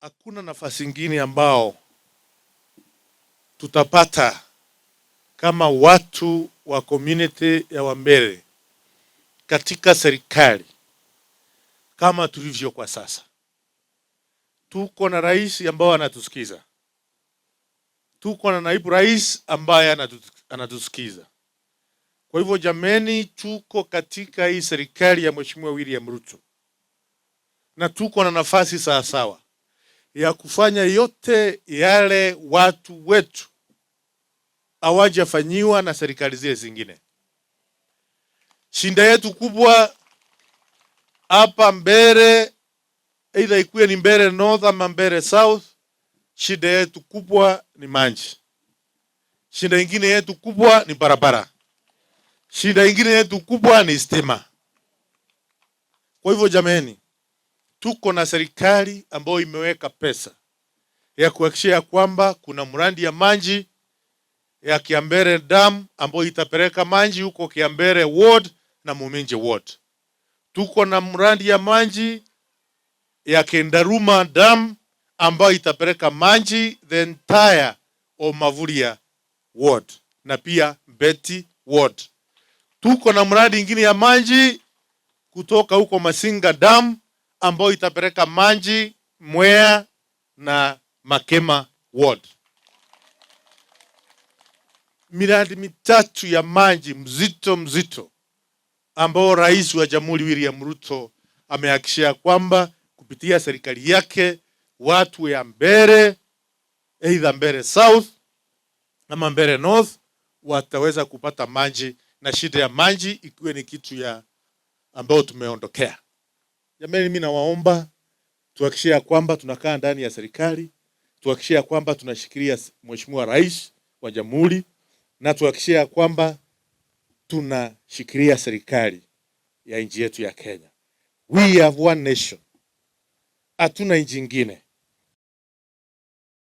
Hakuna nafasi ingine ambao tutapata kama watu wa community ya Wambere katika serikali kama tulivyo kwa sasa. Tuko na rais ambao anatusikiza, tuko na naibu rais ambaye anatusikiza. Kwa hivyo jameni, tuko katika hii serikali ya Mheshimiwa William Ruto na tuko na nafasi sawasawa ya kufanya yote yale watu wetu hawajafanyiwa na serikali zile zingine. Shida yetu kubwa hapa Mbeere, either ikuwe ni Mbeere North ama Mbeere South, shida yetu kubwa ni maji. Shida ingine yetu kubwa ni barabara. Shida ingine yetu kubwa ni stima. Kwa hivyo jameni, tuko na serikali ambayo imeweka pesa ya kuhakikisha kwamba kuna mradi ya maji ya Kiambere Dam ambayo itapeleka maji huko Kiambere Ward na Muminji Ward. Tuko na mradi ya maji ya Kendaruma Dam ambayo itapeleka maji the entire of Mavuria Ward na pia Mbeti Ward. Tuko na mradi ingine ya maji kutoka huko Masinga Dam ambayo itapeleka maji Mwea na Makema Ward. Miradi mitatu ya maji mzito mzito ambao Rais wa Jamhuri William Ruto amehakikishia kwamba kupitia serikali yake watu ya Mbeere, either Mbeere South ama Mbeere North, wataweza kupata maji na shida ya maji ikiwe ni kitu ya ambayo tumeondokea. Jamani, mimi nawaomba tuhakikishie ya kwamba tunakaa ndani ya serikali, tuhakikishie ya kwamba tunashikilia Mheshimiwa Rais wa Jamhuri na tuhakikishie ya kwamba tunashikilia serikali ya nchi yetu ya Kenya. We have one nation, hatuna nchi ingine.